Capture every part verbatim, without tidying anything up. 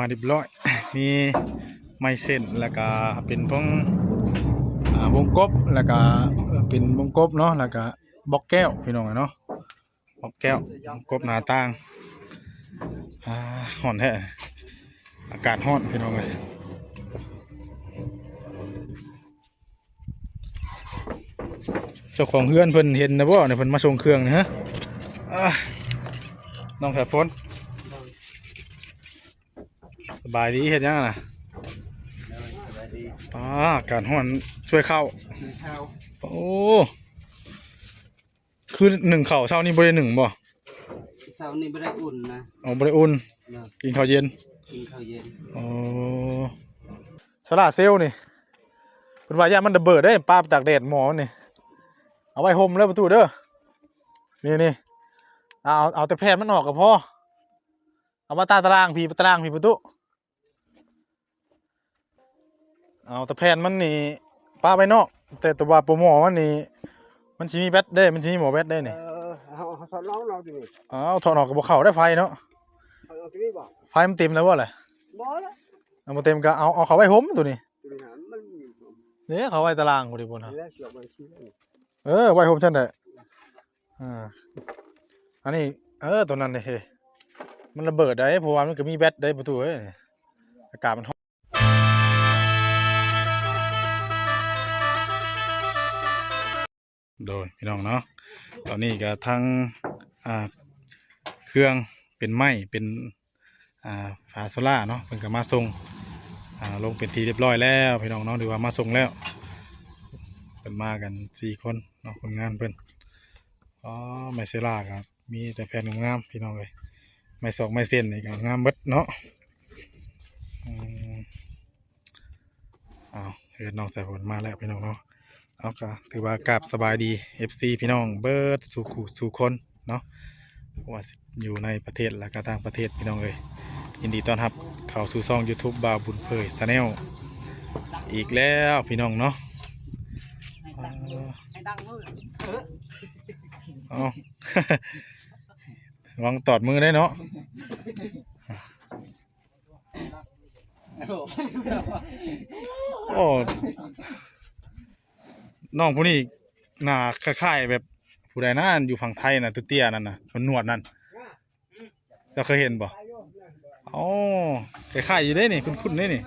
มาเรียบร้อย มีไม้เส้น แล้วก็เป็นพวง อ่า วงกบ แล้วก็เป็นวงกบเนาะ แล้วก็บล็อกแก้ว พี่น้องเนาะ บล็อกแก้ว วงกบหน้าต่าง อ่า ฮ้อนแท้ อากาศฮ้อน พี่น้องเอ้ย เจ้าของเฮือนเพิ่นเห็นนะบ่เนี่ย เพิ่นมาส่งเครื่องนี่ฮะ อ่า น้องสายฝน สบายดี เฮ็ดหยังน่ะ โดย สบายดี อ่า อากาศฮ้อน ช่วยเข้า ช่วยเข้า โอ้ คือนึ่งข้าวเช้านี่บ่ได้นึ่งบ่ เช้านี่บ่ได้อุ่นนะ อ๋อ บ่ได้อุ่น เนาะ กินข้าวเย็น กินข้าวเย็น อ๋อ โซล่าร์เซลล์นี่ เพิ่นว่าย่านมันระเบิดเด้ ปาไปตากแดดหม้อมันนี่ เอาไว้ห่มเลยประตูเด้อ นี่ นี่ เอา เอาแต่แผ่นมันออกก็พอ เอามาตาตารางพีตารางพีประตู เอาแต่แผ่นมันนี่ปาไว้นอก แต่ตัวว่าปะหม้อมันนี่ มันสิมีแบตเด้ มันสิมีหม้อแบตเด้นี่ เออ เอา เอาถอดนอกนอกทีนี้ เอาถอดออกก็บ่เข้าได้ไฟเนาะ ถอดออกทีนี้บ่ ไฟมันเต็มแล้วบ่ล่ะ บ่ละ เอาบ่เต็มก็เอา เอาเข้าไว้ห่มตัวนี้ ตัวนี้หามัน เนี่ย เข้าไว้ตารางพอดีพุ่นนะ แล้วเสียบไว้ที่นี่ เออ ไว้ห่มซั่นแหละ อ่า อันนี้ เออ ตัวนั้นนี่ เฮ้ย มันระเบิดได้ เพราะว่ามันก็มีแบตได้ประตูเอ้ย อากาศมันฮ้อน โดยพี่น้องเนาะ ตอนนี้ก็ทั้ง อ่า เครื่องเป็นไม้ เป็น อ่า ฝาโซล่าร์เนาะ เพิ่นก็มาส่ง อ่า ลงเป็นที่เรียบร้อยแล้วพี่น้องเนาะ ถือว่ามาส่งแล้ว เพิ่นมากันสี่คนเนาะ คนงานเพิ่น อ๋อ ไม้โซล่าร์ก็มีแต่แผ่นงามๆ พี่น้องเอ้ย ไม้ซอกไม้เส้นนี่ก็งามเบิดเนาะ อืม อ้าว เฮือนน้องสายฝนมาแล้วพี่น้องเนาะ เอาก็ถือว่ากราบสบายดี เอฟซี พี่น้องเบิดสู่คู่สู่คนเนาะ ว่าสิอยู่ในประเทศและก็ต่างประเทศพี่น้องเอ้ย ยินดีต้อนรับเข้าสู่ช่อง YouTube บ่าวบุญเผย Channel อีกแล้วพี่น้องเนาะ ให้ดังมือ เอา ระวังตอดมือได้เนาะ โอ้ น้องผู้นี้หน้าคล้ายๆแบบผู้ใดนะ อยู่ฝั่งไทยนะเตี้ยๆนั่นนะ หนวดๆนั่น เจ้าเคยเห็นบ่ อ๋อ คล้ายๆอยู่เด้นี่ คุ้นๆเด้นี่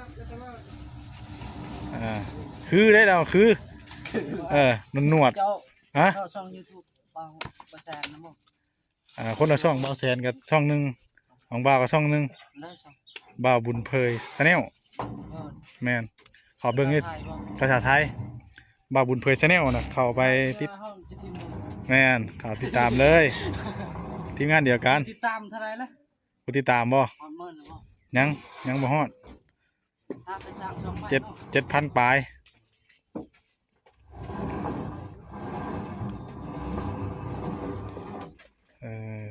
อ่า คือได้แล้ว คือ เออ หนวดๆ เจ้า ฮะ เจ้าช่อง YouTube บ่าว บ่าวแซนนะบ่ อ่า คนละช่อง บ่าวแซนกับช่องหนึ่ง ของบ่าวกับช่องหนึ่ง แล้วช่อง บ่าวบุญเผย Channel เออ แม่น ขอเบิ่งนี่ ภาษาไทยบ่ ภาษาไทย บ่าวบุญเผย Channel นะ เข้าไปติด เออ ห้องจะพิมพ์บ่ แม่น เข้าติดตามเลย ทีมงานเดียวกัน ติดตามเท่าไหร่ละ ผู้ติดตามบ่ ฮอดหมื่นแล้วบ่ ยัง ยังบ่ฮอด ถ้าไปสร้างช่องใหม่ เจ็ด เนาะ เจ็ดพันปลาย เออ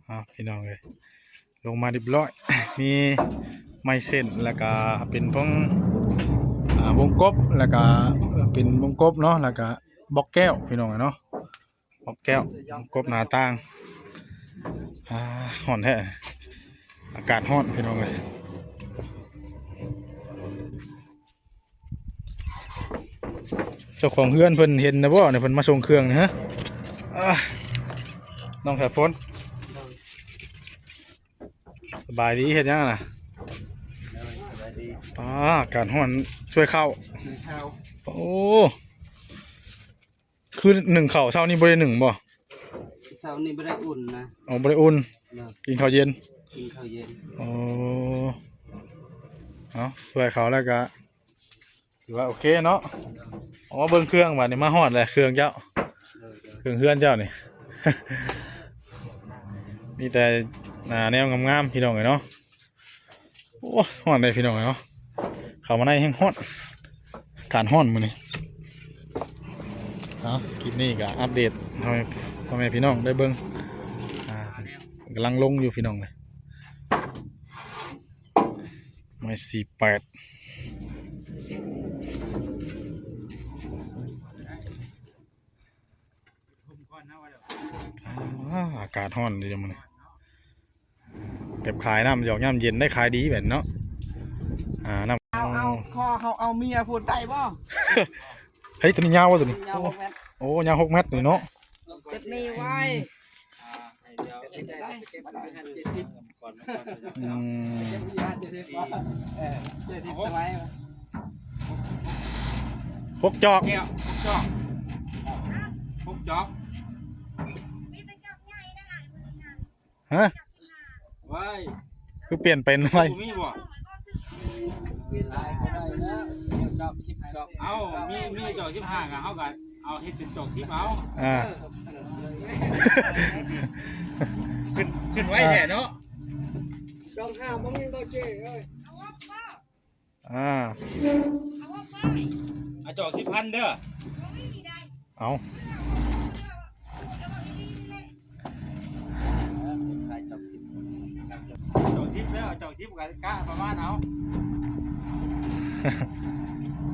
เอาพี่น้องเอ้ย ลงมาเรียบร้อย มีไม้เส้น แล้วก็เป็นพวง อ่า วงกบ แล้วก็เป็นวงกบเนาะ แล้วก็บล็อกแก้ว พี่น้องเนาะ บล็อกแก้ว วงกบหน้าต่าง อ่า ฮ้อนแท้ อากาศฮ้อน พี่น้องเอ้ย เจ้าของเฮือนเพิ่นเห็นนะบ่เนี่ย เพิ่นมาส่งเครื่องนี่ฮะ อ่า น้องสายฝน สบายดี เฮ็ดหยังน่ะ โดย สบายดี อ่า อากาศฮ้อน ช่วยเข้า ช่วยเข้า โอ้ คือนึ่งข้าวเช้านี่บ่ได้นึ่งบ่ เช้านี่บ่ได้อุ่นนะ อ๋อ บ่ได้อุ่น เนาะ กินข้าวเย็น กินข้าวเย็น อ๋อ เอา ช่วยเขาแล้วก็ ถือว่าโอเคเนาะ เอามาเบิ่งเครื่อง บัดนี้มาฮอดแล้ว เครื่องเจ้า โดย โดย เครื่องเฮือนเจ้านี่ มีแต่ อ่า แนวงามๆ พี่น้องเอ้ยเนาะ โอ้ ฮ้อนเลยพี่น้องเอ้ยเนาะ เข้ามาในแฮงฮ้อน อากาศฮ้อนมื้อนี้ เอา คลิปนี้ก็อัปเดตให้พ่อแม่พี่น้องได้เบิ่ง อ่า กำลังลงอยู่พี่น้องเลย ไม้สี่แปด อ่า อากาศฮ้อนดีจังมื้อนี้ แบบขายน้ำหยอกยามเย็นได้ขายดีแบบเนาะ อ่านำ เอาเอาคอเขาเอาเมียพูดได้บ่ เฮ้ย ตัวนี้ยาววะตัวนี้ ยาวหกเมตร โอ้ ยาวหกเมตรนี่เนาะ เจ็ดนี่ไว้ อืม เจ็ดสิบสไลด์ หกจอก แก้วหกจอกหกจอก ฮะ ว้าย คือเปลี่ยนเป็นไว้ บ่มีบ่ เปลี่ยนหลายก็ได้นะ เดี๋ยวจอกสิบจอก เอา มี มีจอกสิบห้าก็เฮาก็เอาเฮ็ดเป็นจอกสิบเอา อ่า ขึ้น ขึ้นไว้แท้เนาะ จอกห้าบ่มีบ่เจ้เอ้ย อ่า เอาจอกสิบพันเด้อ เอา ขายจอกสิบ จอกสิบเด้อ จอกสิบก็กะประมาณเอา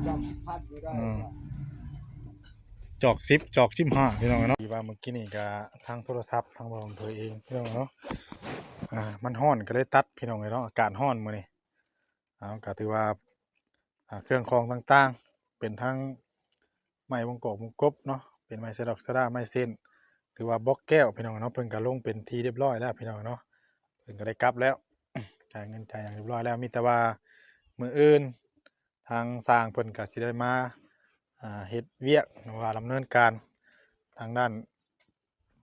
จอกสิบพันอยู่ได้ อืม จอกสิบ จอกสิบห้า พี่น้องเนาะ ที่ว่าเมื่อกี้นี่ก็ทางโทรศัพท์ ทางบ่าวอำเภอเอง พี่น้องเนาะ อ่า มันฮ้อนก็เลยตัด พี่น้องเนาะ อากาศฮ้อนมื้อนี้ เอา ก็ถือว่า อ่า เครื่องคองต่างๆ เป็นทั้งไม้วงกอกวงกบเนาะ เป็นไม้สะดอกสะดา ไม้เส้น หรือว่าบล็อกแก้ว พี่น้องเนาะ เพิ่นก็ลงเป็นที่เรียบร้อยแล้ว พี่น้องเนาะ เพิ่นก็ได้กลับแล้ว จ่ายเงินจ่ายหยังเรียบร้อยแล้ว มีแต่ว่ามื้ออื่น ทางช่างเพิ่นก็สิได้มา อ่า เฮ็ดเวียก หรือว่าดำเนินการทางด้าน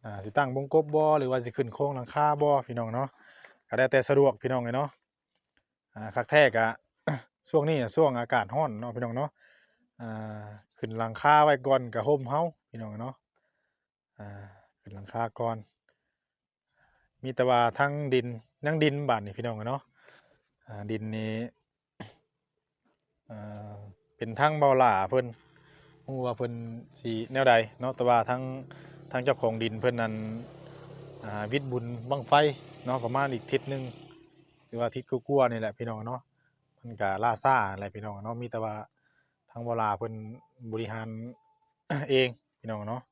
อ่า สิตั้งวงกบบ่ หรือว่าสิขึ้นโครงหลังคาบ่ พี่น้องเนาะ ก็แล้วแต่สะดวก พี่น้องเอ้ยเนาะ อ่า คักแท้ก็ ช่วงนี้ช่วงอากาศฮ้อนเนาะ พี่น้องเนาะ อ่า ขึ้นหลังคาไว้ก่อนก็ห่มเฮา พี่น้องเนาะ อ่า ขึ้นหลังคาก่อน มีแต่ว่าทั้งดิน ยังดินบาดนี้ พี่น้องเนาะ อ่า ดินนี่ อ่า เป็นทางบ่าวหล้าเพิ่น บ่ฮู้ว่าเพิ่นสิแนวใดเนาะ แต่ว่าทาง ทางเจ้าของดินเพิ่นนั้น อ่า วิทย์บุญบั้งไฟเนาะ ประมาณอีกทิศหนึ่ง หรือว่าทิศกว่าๆ นี่แหละ พี่น้องเนาะ มันก็ล่าช้าแหละ พี่น้องเนาะ มีแต่ว่าทางบ่าวหล้าเพิ่นบริหารเอง พี่น้องเนาะ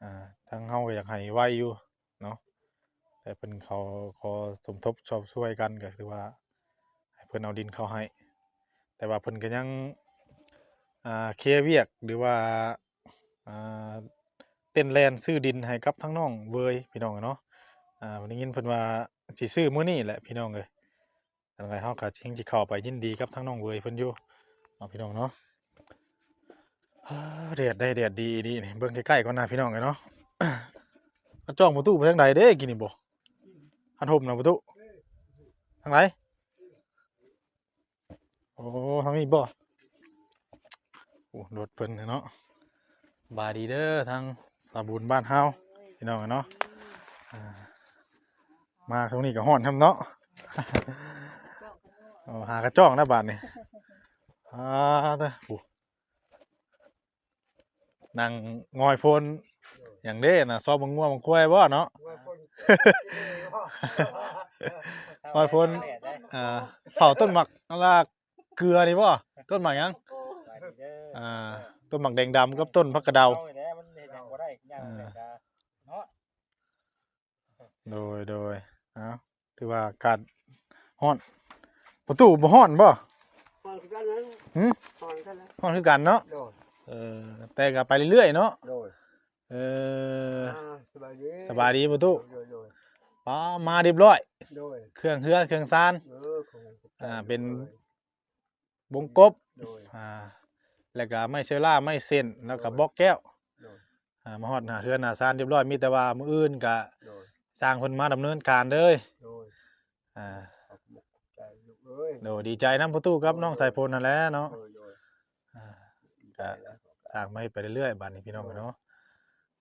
อ่า ทางเฮาก็อยากให้ไวอยู่เนาะ แต่เพิ่นเขาขอสมทบชอบช่วยกัน ก็คือว่าให้เพิ่นเอาดินเข้าให้ แต่ว่าเพิ่นก็ยัง อ่า เคลียร์เวียก หรือว่า อ่า เต้นแล่นซื้อดินให้กับทางน้องเวย พี่น้องเนาะ อ่า ได้ยินเพิ่นว่าสิซื้อมื้อนี้แหละ พี่น้องเอ้ย จั่งใดเฮาก็จึงสิเข้าไปยินดีกับทางน้องเวยเพิ่นอยู่เนาะ พี่น้องเนาะ อ่า แดดได้ แดดดีอีหลีนี่ เบิ่งใกล้ๆ ก่อนนะ พี่น้องเอ้ยเนาะ กระจ้องประตูไปทางใดเด้ กินนี่บ่ คันห่มนะประตู ทางไหน โอ้ ทางนี้บ่ โอ้ รถเพิ่นเนาะ บายดีเด้อ ทางสาวบุญบ้านเฮา พี่น้องเนาะ อ่า มาตรงนี้ก็ฮ้อนทำเนาะ เอา หากระจ้องนะบาดนี้ อ่า เด้อ โอ้ นั่งงอยโพนหยังเด้นะ ซอบบักงัวบักควายบ่เนาะ งอยโพน งอยโพน อ่า เผาต้นหมากลากเกลือนี่บ่ ต้นหมากหยัง อ่า ต้นหมากแดงดำกับต้นผักกระเดา เอานี่แหละ มันเฮ็ดหยังบ่ได้ ย่าง อ่า แต่กะเนาะ โดย โดย เอ้า ถือว่าอากาศฮ้อน ประตูบ่ฮ้อนบ่ ฮ้อนคือกันนะ หึ ฮ้อนคือกันนะ ฮ้อนคือกันเนาะ โดย เออ แต่ก็ไปเรื่อยๆ เนาะ โดย เออ อ่า สบายดี สบายดีประตู โดย โดย ป้า มาเรียบร้อย โดย เครื่องเฮือนเครื่องซาน เออ ของ อ่า เป็น บงกบ โดย อ่า แล้วก็ไม้เชอร่า ไม้เส้น แล้วก็บล็อกแก้ว โดย อ่า มาฮอดหน้าเฮือนหน้าซานเรียบร้อย มีแต่ว่ามื้ออื่นก็ โดย จ้างเพิ่นมาดำเนินการเลย โดย อ่า ขอบใจลูกเอ้ย โดย ดีใจนำประตูกับน้องสายฝนนั่นแหละเนาะ โดย โดย อ่า ดีใจแล้ว ก็จ้างมาเฮ็ดไปเรื่อยๆ บัดนี้พี่น้องเนาะ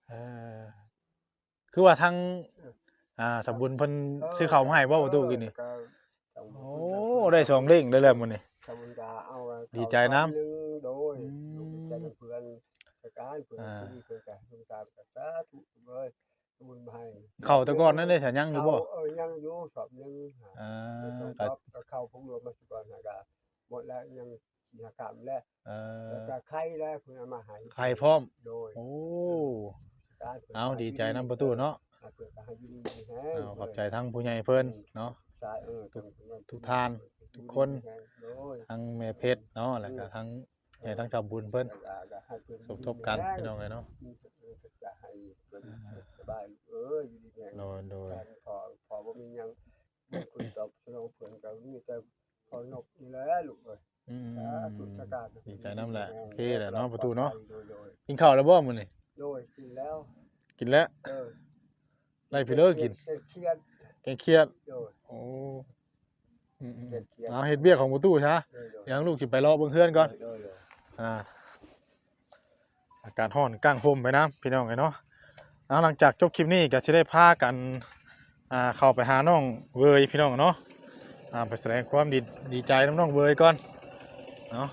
เออ คือว่าทาง อ่า สาวบุญเพิ่น เออ ซื้อข้าวมาให้บ่ประตูกินนี่ ก็ โอ้ ได้สองเด้งได้แล้วมื้อนี้ สาวบุญก็เอา ดีใจนำ หนึ่ง โดย อืม ลูกดีใจนำเพื่อน ราชการเพื่อน อ่า ที่เพิ่นก็สงสารก็สาธุเอ้ย สาวบุญมาให้ ข้าวแต่ก่อนนั่นได้ ถ้ายังอยู่บ่ ข้าว เออ ยังอยู่สอบหนึ่ง อ่า แล้วก็ ก็ ก็ข้าวพวกรวมมาสิก่อนหาก็หมดแล้ว ยังสี่ห้ากรัมแล้ว เออ แล้วก็ไข่แล้วเพิ่นเอามาให้ ไข่พร้อม โดย โอ้ สาธุ เอา ดีใจนำประตูเนาะ อ่า เพิ่นก็ให้อยู่ดีมีแฮง เอา ขอบใจทั้งผู้ใหญ่เพิ่นเนาะ สาธุ ทุก ทุกท่าน ทุกคน ทั้งแม่เพชรเนาะ แล้วก็ทั้งแม่ทั้งสาวบุญเพิ่น สมทบกันพี่น้องเอ้ยเนาะ โดย โดย พอ พอบ่มีหยัง คุยกับพี่น้องเพิ่นก็มีแต่พอนกนี่แหละลูกเอ้ย อืม สาธุสาธุ ดีใจนำแหละ โอเคแหละเนาะ ประตูเนาะ โดย โดย กินข้าวแล้วบ่มื้อนี้ โดย กินแล้ว กินแล้ว เออ ได้พี่เลิกกิน แกงเขียด แกงเขียด โดย โอ้ อืม อืม แกงเขียด เอาเฮ็ดเวียกของประตูซะ โดย โดย เดี๋ยวลูกสิไปเลาะเบิ่งเฮือนก่อน โดย โดย โดย อ่า อากาศร้อนกางร่มไปนำพี่น้องเอ้ยเนาะ เอา หลังจากจบคลิปนี้ก็สิได้พากัน อ่า เข้าไปหาน้องเวยพี่น้องเนาะ อ่า ไปแสดงความดี ดีใจนำน้องเวยก่อนเนาะ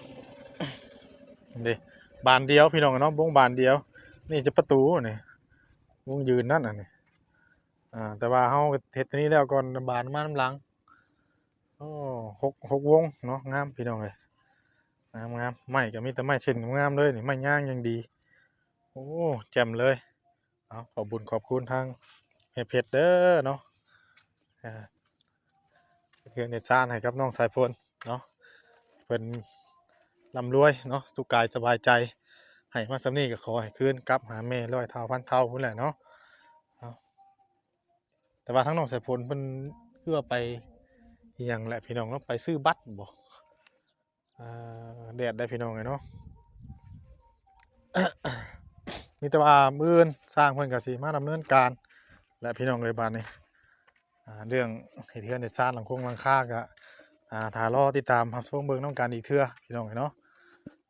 นี่ บานเดียวพี่น้องเนาะ วงบานเดียว นี่จะประตูนี่ วงยืนนั่นน่ะนี่ อ่า แต่ว่าเฮาเฮ็ดตัวนี้แล้วก่อน บานมานำหลัง โอ้ หก หกวงเนาะ งามพี่น้องเอ้ย งาม งาม ไม้ก็มีแต่ไม้เส้นงามๆเลยนี่ ไม้ยางอย่างดี โอ้ แจ่มเลย เอา ขอบบุญขอบคุณทางแม่เพชรเด้อเนาะ อ่า เฮ็ดเฮือนเฮ็ดซานให้กับน้องสายฝนเนาะ เพิ่นร่ำรวยเนาะ สุขกายสบายใจ ให้มาส่ำนี้ก็ขอให้คืนกลับหาแม่ร้อยเท่าพันเท่าพู้นแหละเนาะ เอา แต่ว่าทางน้องสายฝนเพิ่นคือว่าไปอิหยังแหละพี่น้องเนาะ ไปซื้อบัตรบ่ อ่า แดดได้พี่น้องเอ้ยเนาะ มีแต่ว่ามื้ออื่นช่างเพิ่นก็สิมาดำเนินการและพี่น้องเอ้ย บาดนี้ อ่า เรื่องเฮ็ดเฮือนเฮ็ดซานหลังคงหลังคาก็ อ่า ถ้ารอติดตามรับชมเบิ่งนำกันอีกเทื่อพี่น้องเอ้ยเนาะ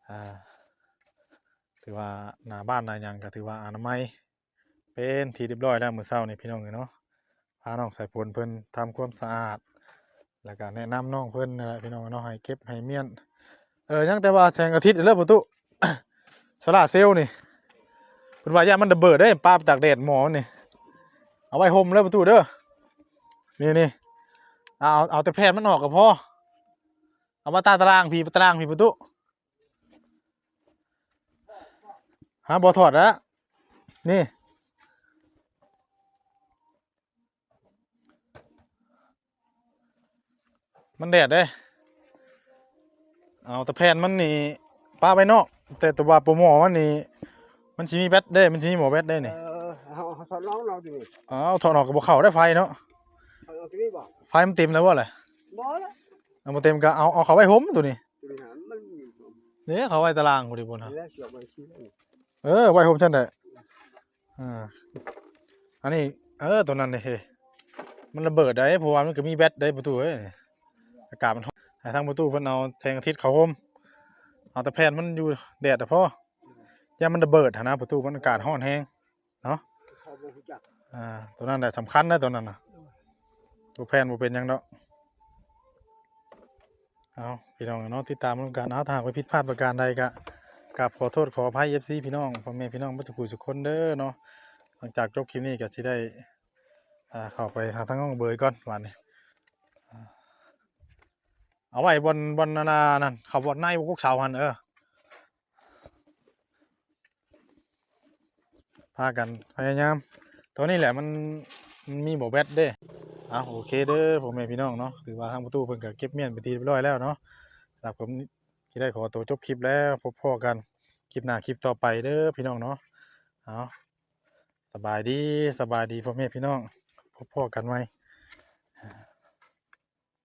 อ่า ถือว่าหน้าบ้านหน้าหยังก็ถือว่าอนามัยเป็นที่เรียบร้อยแล้วมื้อเช้านี่พี่น้องเอ้ยเนาะ พาน้องสายฝนเพิ่นทำความสะอาด แล้วก็แนะนำน้องเพิ่นนั่นแหละพี่น้องเนาะ ให้เก็บให้เมี้ยน เออ ยังแต่ว่าแสงอาทิตย์เด้อประตู โซลาร์เซลล์นี่ เพิ่นว่าย่านมันระเบิดเด้ ปาไปตากแดดหมอนี่ เอาไว้ห่มเด้อประตูเด้อ นี่ นี่ เอา เอา เอาแต่แผ่นมันออกก็พอ เอามาตาตารางพี้ ตารางพี้ประตู หาบ่ถอดแล้ว นี่ มันแดดเด้ เอาแต่แผ่นมันนี่ปะไว้นอก แต่ตัวว่าปะหม้อมันนี่ มันสิมีแบตเด้ มันสิมีหม้อแบตเด้นี่ เออ เอา เอาถอดนอกเอาดินี่ เอาถอดออกก็บ่เข้าได้ไฟเนาะ เอา เอาตัวนี้บ่ ไฟมันเต็มแล้วบ่ล่ะ บ่ละ เอาบ่เต็มก็เอา เอาเข้าไว้ห่มตัวนี้ ตัวนี้หามัน เนี่ย เข้าไว้ตารางพอดีพุ่นฮะ แล้วเสียบไว้ที่นี่ เออ ไว้ห่มซั่นแหละ อ่า อันนี้ เออ ตัวนั้นนี่ เฮ้ย มันระเบิดได้ เพราะว่ามันก็มีแบตได้ประตูเอ้ย อากาศมันร้อน ให้ทางประตูเพิ่นเอาแสงอาทิตย์เข้าห่ม เอาแต่แผ่นมันอยู่แดดอะพอ ย่านมันระเบิดหั้นนะ ประตูมันอากาศร้อนแฮงเนาะ เขาบ่รู้จัก อ่า ตัวนั้นแหละสำคัญนะ ตัวนั้นน่ะ ตัวแผ่นบ่เป็นหยังดอก เอา พี่น้องเนาะ ติดตามนำกัน เอา ถ้าหากว่าผิดพลาดประการใดก็ กราบขอโทษขออภัย เอฟซี พี่น้อง พ่อแม่พี่น้องเบิดทุกผู้ทุกคนเด้อเนาะ หลังจากจบคลิปนี้ก็สิได้ อ่า เข้าไปหาทางน้องเบยก่อน บาดนี้ อ่า เอาไว้บ่อน บ่อนนานานั่น เขาบ่อนในบ่กกเสาหั่น เออ พากันพยายาม ตัวนี้แหละมัน มันมีบ่แบตเด้ อ่ะ โอเคเด้อ พ่อแม่พี่น้องเนาะ ถือว่าทางประตูเพิ่นก็เก็บเมี้ยนไปที่เรียบร้อยแล้วเนาะ ครับผม สิได้ขอตัวจบคลิปแล้ว พบพ้อกันคลิปหน้าคลิปต่อไปเด้อพี่น้องเนาะ เอา สบายดี สบายดีพ่อแม่พี่น้อง พบพ้อกันใหม่